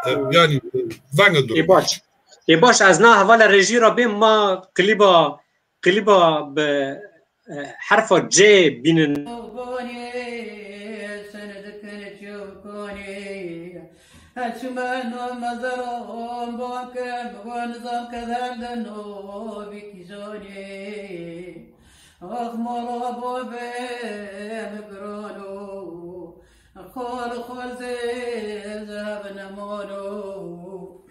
E, yani, venge durum. Ê baş. Ê baş, ez na hevala rejî re bêm ma klîba Klîba bi, e, herfa C bînin. Çûme no mezeron bom kirin, bi nizam ke derdin o bikîzonê. Ax moro bo bê mikronu, xol xol zê zeb nemonu.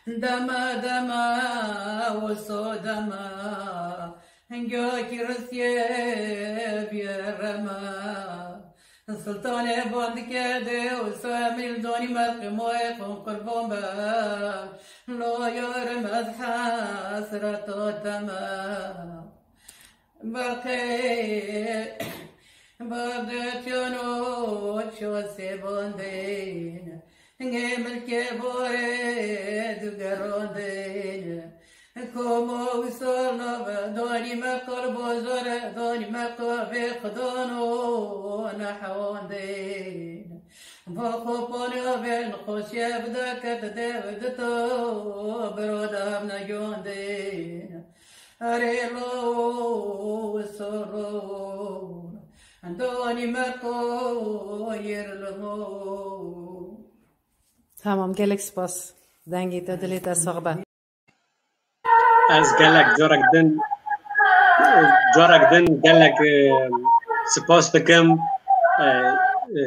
Dema dema wiso dema, hingakî ristiyê biyerema. Sultanê bandikerdê wiso emîl donî me qîmoyê xwe qurban be. Lo yarim ez hesreta te me. Berqê berdetiyano çosê bandên. Hingê milkê borê digerandin. Komo wisal nave, danî me qal bozore, danî me qavê xidano nehewandin. Va xopane avên xoşiye bide ket dev dito, biro dev negondin. Erê lo soro, danî me qoyir limo. Tamam, gelek spas. Dengê te, dilê te sax be. Ez gelek carek din, carek din gelek, e, spas dikim. E, e,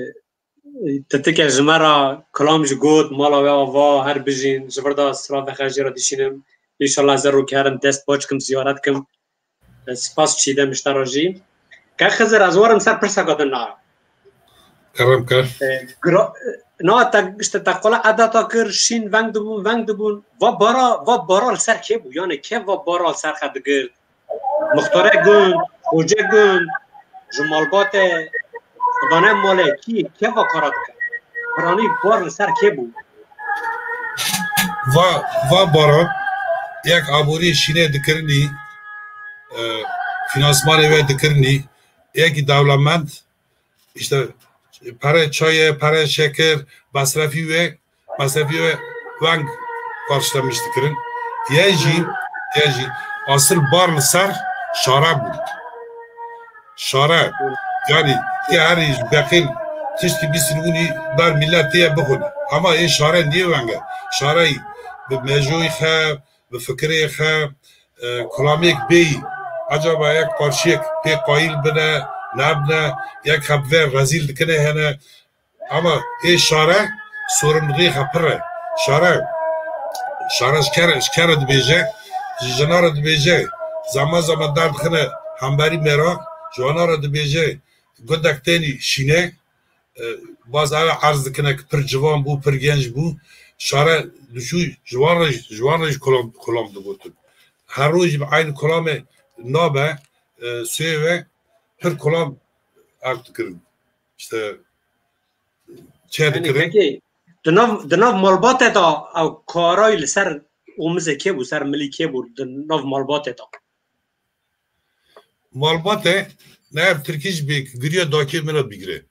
Titike ji me re kilam jî got, mala we ava, her bijîn, ji vir de silavê xwe jê re dişînim. Înşallah ez ê rû herim dest baş kim, ziyaret kim. Spas çîdem ji te re jî. Ke Xizir, ez werim ser pirseka din na. Kerem ke. E, gira-, na te, işte te qala edeta kir, şîn veng dibûn, veng dibûn. Va bara, va bara li ser kê bû? Yani kê va bara li ser xwe digirt? Muxtarê gund, xocê gund, ji malbatê, xidane malê kî, kê va kara dike? Piranî bar li ser kê bû? Va, va bara, yek aborî şînê dikirinî, e, finansmanê wê dikirinî, yekî dewlemend, işte, pere çayê, pere şekir, mesrefî wê, mesrefî wê weng karşılamış dikirin. Yê jî, yê jî, asıl bar li ser şare bû. Şare, yani, tê herî ji beqîl tiştî bîstin winî ber millet tê bixwin. Ama ê şare niye wenge? Şarey bi mejoyê xe, bi fikirê xe, e, kulamêk bêyî, acaba yek qarşiyek pê qayîl bine, nebine, yek xwe bi vê rezîl dikine hene. Ama ê şare sorumlulî xwe pir e. Şare, şare ji kere, ji kere dibêje, ji jina re dibêje, zaman zaman derdixine hemberî mêra, ji wana re dibêje, gundek tênî şîne, e, baz ew erz dikine ki pir ciwan bû, pir genc bû. Şare diçû ji wan re, ji wan re jî kulam, kulam digotin. Her roj jî bi eynî kulamê nabe, e, sê ve pir kulam ev dikirin. İşte çê Yani dikirin. Peki, di nav, di nav malbatê de ew karayî li ser omizê kê bû, ser milî kê bû, di nav malbatê de? Malbate, ne ev tirkî jî bê, giriya dakê min re bigire.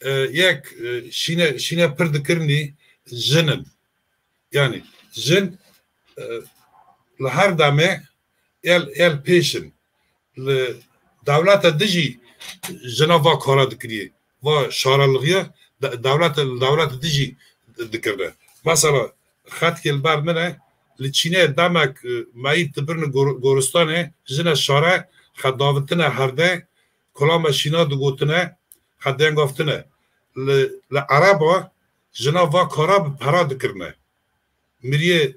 E, yek, e, şîne, şîne pir dikirinî jin in. Yani jin, e, li her demê el, el pêş in. Li dewleta dijî jina va kara dikiriye. Va şarelixiya de-, dewleta, li dewleta dijî dikirine. Mesela xetkê li ber min e, li Çînê demek, e, meyît dibirine gor-, goristanê, jine şare, xwe davitine herde, kolama şîna digotine, xwe dengaftine. Li, li Ereba jina va kara bi pera dikirine. Miriyê,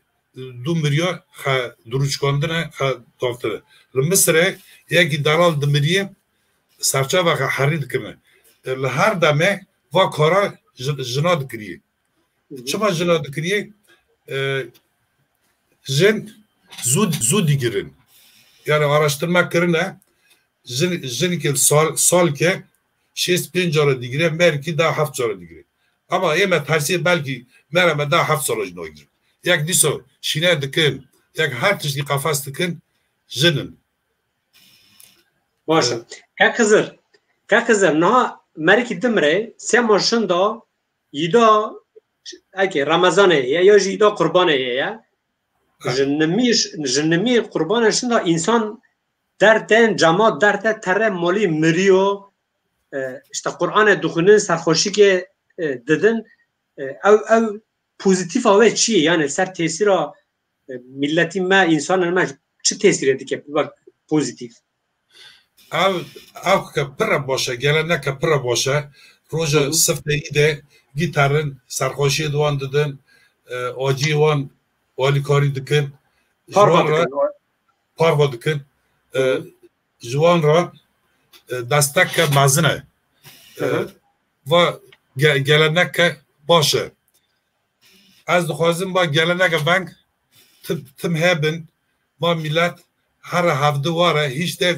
du miriya xwe dirûçkandine, xwe davtine. Li Misirê yekî delal dimiriyê, serçava xwe herî dikirine. Li her demê va kara ji-, jina dikiriyê. Çima jina dikiriyê? E, jin zû, zû digirin. Yani araştırma kirine, jin, jinikê sal, salke şêst pênc cara digire, merkî da heft cara digire. Ama ê me tersê belkî mere me da heft sala jina girin. Yek dîsa şîne dikin, yek her tiştî qefes dikin, jin in. Baş e. Kek Xizir, Kek Xizir, niha merikî dimire, sema şinda, yîda, eke, Remezanê ye, ya jî yîda Qurbanê ye, ye. Ha. Ji nimî, ji nimî Qurbanê şinda însan derte, cema derte, tere molî miriyo, e, işte Qur'anê dixwînin, serxweşîkê, e, didin, e, ew, ew pozîtîfa wê çi ye? Yani ser tesîra, e, milletî me, însanên me çi tesîrê dike wek pozîtîf? Ev, ev ke pir e baş e, geleneke pir e baş e. Roja Hı hı. Sifte îdê gîtarin, serxweşiyê di wan didin, e, aciyê wan alîkarî dikin. Ji Parva wan re dikin. Parva dikin. E, Hı hı. Ji wan re, e, desteke mezin e. E, Hı hı. Va ge-, geleneke baş e. Ez dixwazim ba geleneke veng tim, tim hebin, ba millet here hevdi ware, hiç de,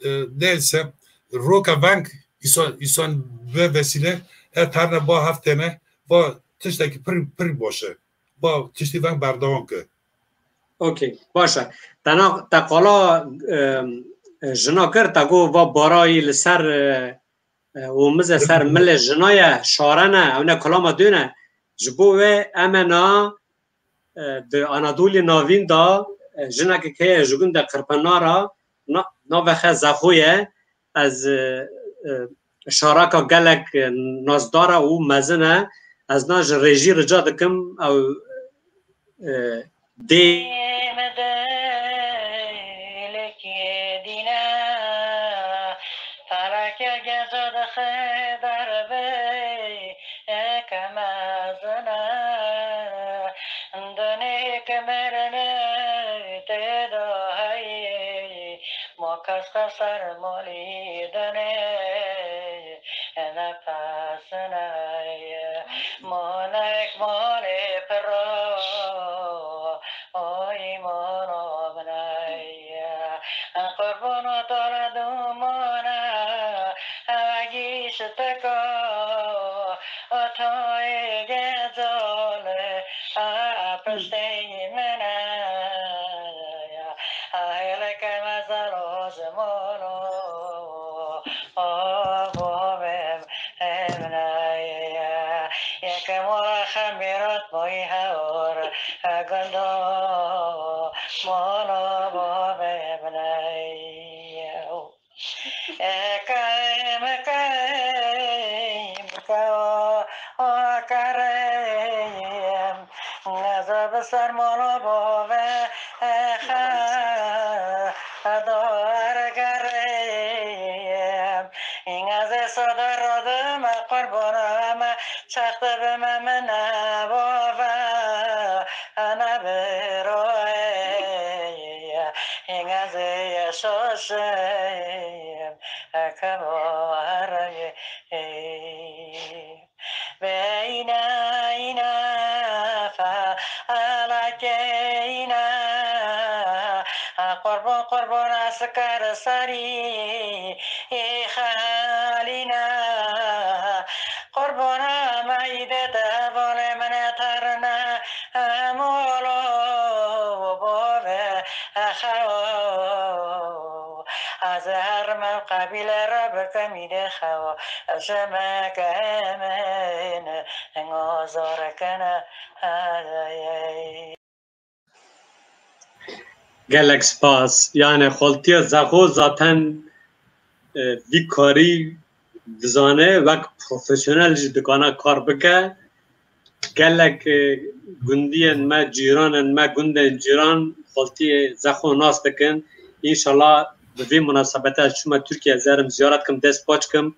e, değilse roka veng îsan, îsan bi vesîle e terne ba heftene, ba tiştekî pir, pir baş e. Ba tiştî veng berdewam ke. Okey, baş e. Te na, te qala, e, jina kir, te got va barayî li ser, e, e, û mize ser milê jina ye, şare ne, ew ne kulama dû ne. Ji bo wê em e na, e, di Anadolê Navîn de, e, jinekek heye ji gundê Qirpinara, na-, navê xwe Zexo ye. Ez, e, e, şaraka gelek, e, nasdar e û mezin e. Ez na ji rêjî rica dikim, ew, e, dê. Dê me de lêkê dîne, peleke geca dixe derbê, eke mezin e, dunê ke mirinê tê de heye, ma kes xwe ser malî dinê. Nefesine ye, monek malê piro, oy mono bine ye. Qurbano tore dumane, eve gîşteko, otoye gezole, a piştê mine ye. Ahêleke mezar o zimano, o bovem evnaye. Yeke mora xembirat moy hewr, gundo mono bovem naye. Ekem, ekem, ekem, ekem, ez bi ser mala bavê xwe dergeriyim. Ez ê sade radim qurbana me, çax de bime min bavê. Ana beroye, ingaze yaşoşe, akabo haraye. Beyna ina fa alake ina, qurbo qurbo naskar sari, e halina. Qurbana me îdê te hevalê min e terine, e molo bavê xew. Ez ê herim ev qebîle re bikim îdê xew. Ji me ke min, ngo zor kene, hey, hey. Gelek spas. Yani xaltiya Zexo zaten, e, vî karî dizane, wek profesyonel jî dikana kar bike. Gelek e, gundiyên me, cîranên me, gundên cîran xeltiyê Zexo nas dikin. Înşallah bi vê munasebete ez çûme Tirkiye, ez ê herim ziyaret kim, dest paç kim.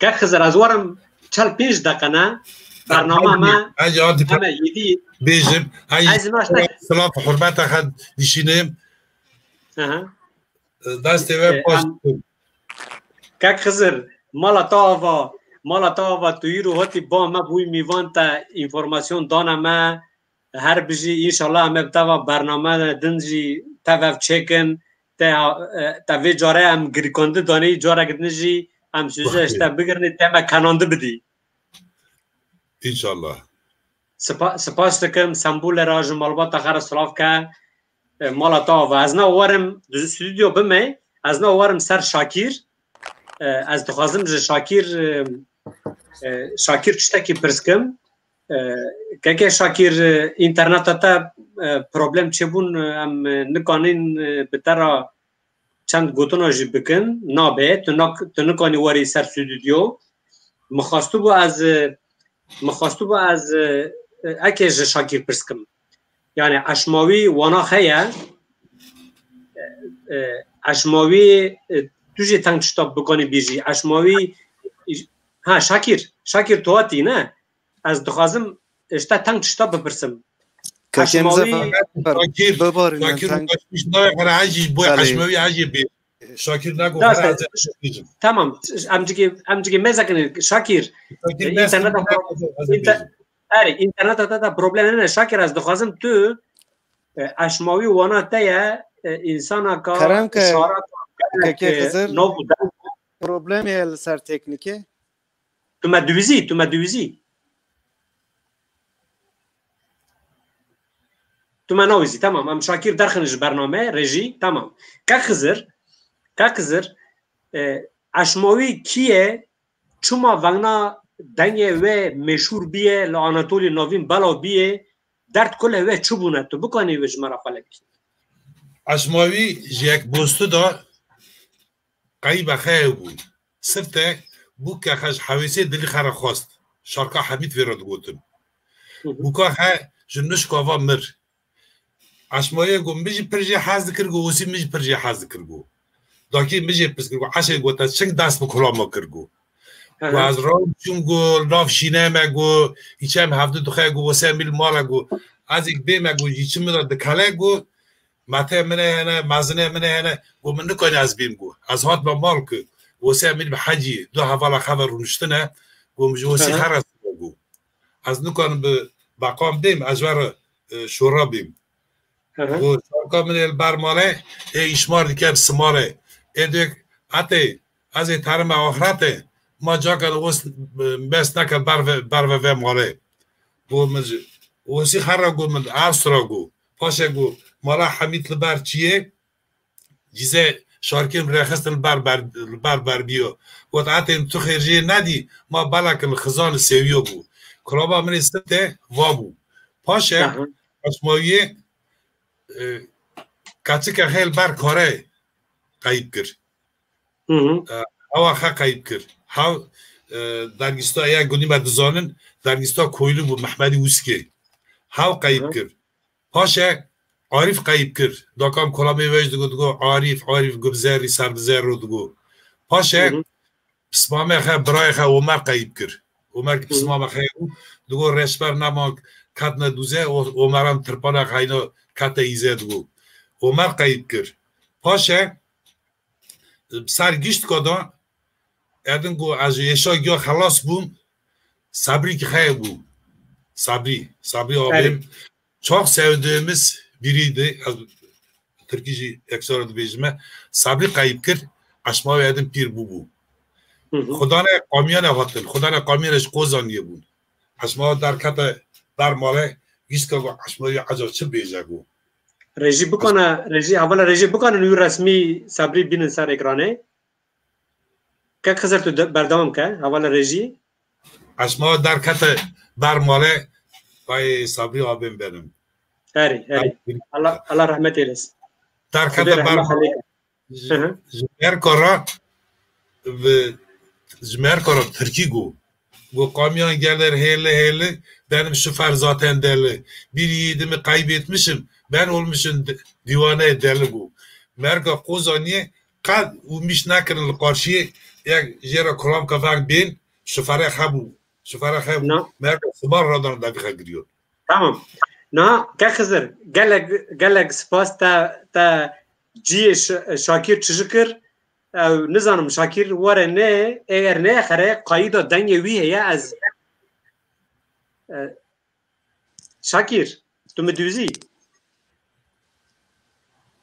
Kek Xizir, ez werim çel pênc deqe ne bernama me. Hej Adî, heme yedî bêjim. Hej ez naşte silav hurmeta xwe dişînim. Aha. Destê we E, paş em- Kek Xizir, mala te ava, mala te ava, tu îro hatî ba me bûyî mîvan, te înformasyon dane me. Her bijî, înşallah em ê bi te ve bername din jî tev ev çêkin. Te, e, te vê care em girîkandî danî, carek din jî em sûze ji te bigirinî, te me kenandî bidî. Înşallah. Spa-, spas dikim, Sembûlê re ji malbata xwe re silav ke. E, mala te ava. Ez na werim di stûdyo bime, ez na werim ser Şakîr. E, ez dixwazim ji Şakîr, e, e, Şakîr tiştekî pirs kim. E, keke Şakîr, e, înterneta te, e, problem çêbûn, e, em, e, nikanîn, e, bi te re çend gotina jî bikin, nabe, tu nak-, tu nikanî werî ser stûdyo. Min xwestibû ez, e, min xwestibû ez, e, e, eke ji Şakîr pirs kim. Yani eşmawî wana heye, e, e, eşmawî, e, tu jî teng tişta bikanî bêjî. Eşmawî, ha, Şakîr, Şakîr tu hatî, ne? Ez dixwazim ji te teng tişta bipirsim. Kakê Eşmawî Muzaffer, Şakîr, bibarînin, Şakîr teng- kaçmış nayê xera ecî boy Belê. Eşmawî ecî bê. Şakîr nago Da xera sen- ecî bêjim. Tamam, em cigê, em cigê mezekin Şakîr. Şakîr E, dest interneta nago xera ecî inter- bêjim. Erê, interneta te de problem hene Şakir, ez dixwazim tu, e, eşmawî wana te ye, e, însanaka, Kerem ke, şaraka, kekê e, Xizir, nov û deng. Problemê ye li ser teknîkê? Tu me diwizî, tu me diwizî. Tu me nawizî, tamam. Em Şakir derxin ji bername, rejî, tamam. Kek Xizir, Kek Xizir, e, eşmawî kî ye? Çima vengna dengê wê meşhûr bîye, li Anatolî Novîn belav bîye, derd kulê wê çi bûne? Tu bikanî wê ji me re xwe lê bikî. Eşmawî ji yek bostu da qeyba xeye bû. Sifte bû ke xwe ji hewêsê dilî xwe re xwest. Şarka Hemîd vê re digotin. Hı hı. Bûka xwe ji nişka va mir. Eşmayê got, min jî pir jê hez dikir, got, Osî min jî pir jê hez dikir, got. Dakî min jê pirs kir, got, Eşê, got, te çing dest bi kulama kir, got. Hı hı. Got, ez rawim çûm, got, nav şîne me, got, îçem hevdu dixwe, got, Osê min li mala, got, ez êk bê me, got, jî çi min re dikele, got, mete min hene, mezine min hene, got, min nikanî ez bêm, got. Ez hatme mal ki, Osê min bi hecî, du hevala xeve rûniştine, got, min ji Osî Hı hı. xera, got. Ez nikarim bi beqan bêm, ez ji we re, e, şora bêm. Hı hı. Got, şarka min ê li ber malê, ê îşmar dike bi simarê. Ê dek, etê, ez ê terime axretê, ma cake de wis, e, bes neke ber ve, ber ve ve malê. Got min ji, Osî xera got min, ersira got. Paşê got, mala Hemîd li ber çiyê, Cîzê şarkên rêxistin li ber ber, li ber berbiyo. Got, etên tu xêr jê nedî, ma belek li xizan li sêwiyo bû. Kulaba min ê sifte va bû. Paşe, Aha. Eşmawiyê, e, keçike xê li ber karê qeyb kir. Hı hı. E, hewa xwe qeyb kir. Hew, e, dergîsta ya gunî me dizanin, dergîsta koylu bû, Mehmedî Wîskê. Hew qeyb Hı hı. kir. Paşe Arîf qeyb kir. Dakam kolamê wê jî digo, digo, Arîf, Arîf, gu bi zerrî, ser bi zerro digo. Paşe Hı hı. pismamê xe, birayê xe Omer qeyb kir. Omer ki Hı hı. pismamê xe bû, digo, reşber neman ketne dûze, o-, Omeran tirpana xeyna kete îze digo. Omer qeyb kir. Paşe Bi ser giştka de edin got, ez ji êşa giya xelas bûm, Sabrî ki xeye bû. Sabrî, Sabrî abim. Çok sevdiğimiz biriydi. Ez tirkî jî ekstra dibêjime. Sabrî qeyb kir, eşma wê edin pîr bûbû. Hı hı. Xudane qamiyane hatin, xudane qamiyane ji Kozaniyê bûn. Eşma derkete ber male, giştka got, eşma wê eca çi bêje got. Rejî bikane, rejî, hevala rejî bikane wî resmî Sabrî bînin ser ekranê. Kek Xizir tu de-, berdewam ke, hevala rejî. Eşma derkete ber male, vay Sabrî abim benim. Herî, herî. Allah, Allah rahmet eylesin. Derkete ber male. Ji, Hı hı. ji Merkara bi, ji Merkara Tirkî got. Go kamiyan gelir hêli hêli, benim şoför zaten deli. Bir yiğidimi kaybetmişim, ben olmuşum d-, divane deli bu. Merga Kozaniyê qet û miş nekirin li qarşiyê, yek jê re kulamka vek bên, şofere hebû. Şofere hebû. Na. Merga sibar radan devî xegiriyor. Tamam. Na, ke Xizir, gelek, gelek spas te, te ciyê Ş-, Şakir çi ji kir? Ew, nizanim, Şakir were ne, eger ne xere, qayîda dengê wî heye, ez, e, Şakir, tu mi dûzî?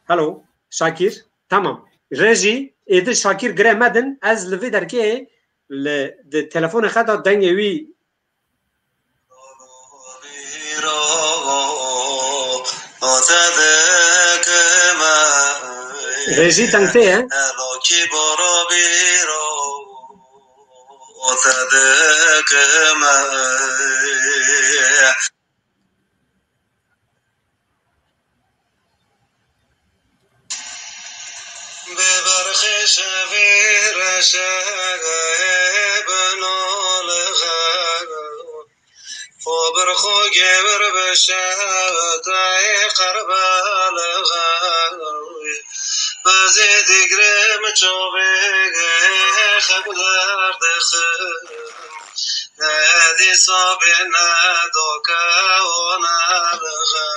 Hello, Şakir? Tamam. Rejî, êdî Şakir gire medin, ez li vê derkê li, di telefonê xwe de dengê wî Rejî deng tê ye. Bi berxê şevê reşe bin û li xew. Xwe bir xwe gewir bişe, tayê qerbe li xew. Bezê digrim çavê xew derdixim. Ne dîsa bê ne doke û ne li xew.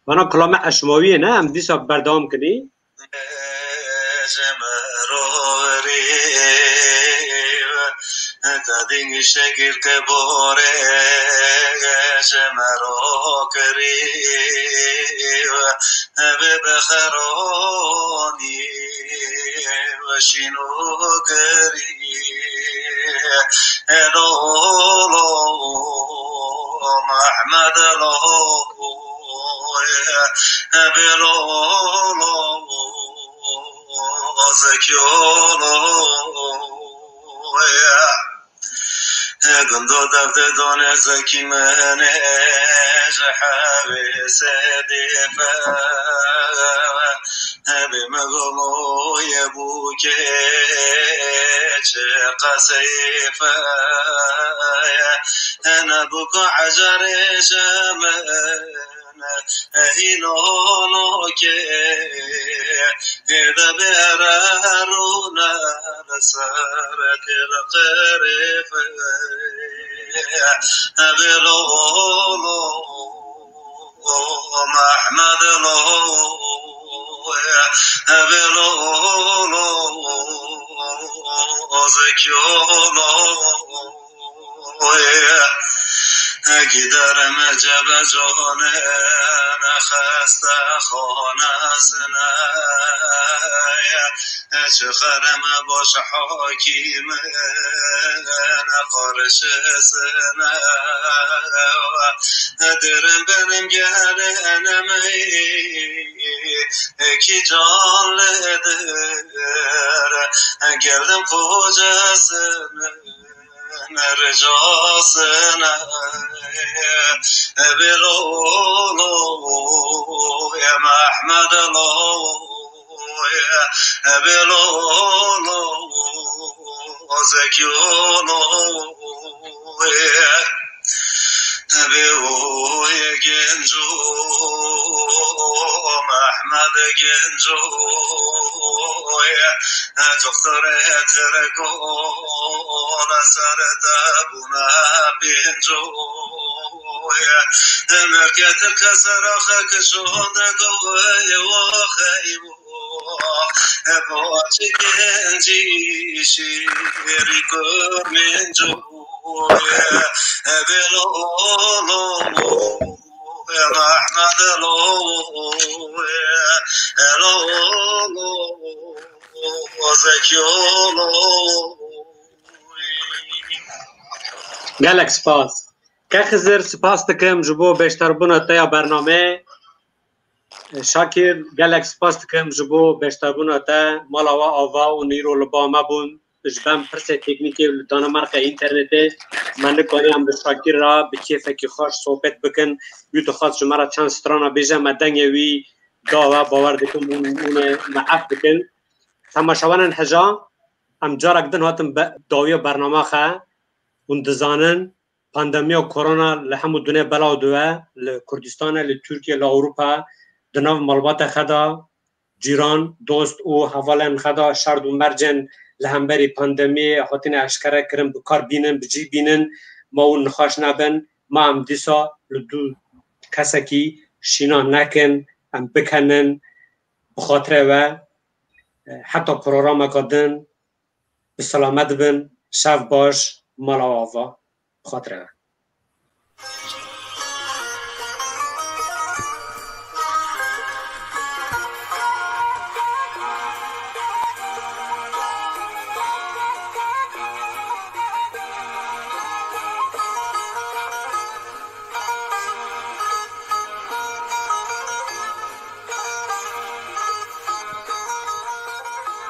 Vana kulame eşmawiyê ne, em dîsa berdewam kinî. Ji me ro rîv, te dîn şekil ke borê, ji me ro kirîv, bi bexeronî, şîn û girî. Elo, lo, Mehmed, lo, Ebe, lo, lo, Zekî, lo. Gundo dev de done Zekî min, ji hevê sedê pe. Hebê me gomoye bûke, çi qeseyê fe ye. Hene bûka ecarê ji min, hîno noke, hêde bêre rûne li ser kil qirê fe. Hebê lo, lo, Mehmed lo, hebê lo, lo, Zekî lo. Giderim cebe canê xeste xanesine. Çi xerem baş hakîmin qarşisine. Dirim benim gelenem ki canlıdır. Geldim kocasının ricasına. Ebel oğlu ya Mehmed oğlu. Hebê lo, lo, Zekî lo, hebê oye genco, Mehmed genco, doktorê Tirko, li ser te bûne pênco, Tirke Tirke seraxe kişande goye, waxey. Bo çi gencî şêrî kurmên coye, hebê lo, lo, Mehmed lo, lo, lo, Zekî lo. Gelek spas. Ke Xizir, spas dikim ji bo beşdarbûna te ya bername. Şakir, gelek spas dikim ji bo beşdarbûna te. Mala we ava û nîro li ba me bûn. Ji ber pirsê teknîkê û li Danimarka înternetê me nikariyan bi Şakir re bi kêfekî xweş sohbet bikin. Wî dixwest ji me re çend strana bêje, me dengê wî da we, bawer dikim hûn, hûn ê me ef bikin. Temaşevanên hêja, Em carek din hatin be dawiya bernama xe. Hûn dizanin pandemiya korona li hemû dunê belaw dibe, li Kurdistane, li Tirkiye, li Ewropa, di nav malbate xe de cîran, dost û hevalên xe de şerd û mercên li hemberî pandemiyê hatine eşkere kirin, bi kar bînin, bi cî bînin, ma hûn nixweş nebin, ma em dîsa li dû kesekî şîna nekin, em bikenin, bi xatirê we, heta programeka din, bi selamet bin, şev baş, mala ava, bi xatirê we.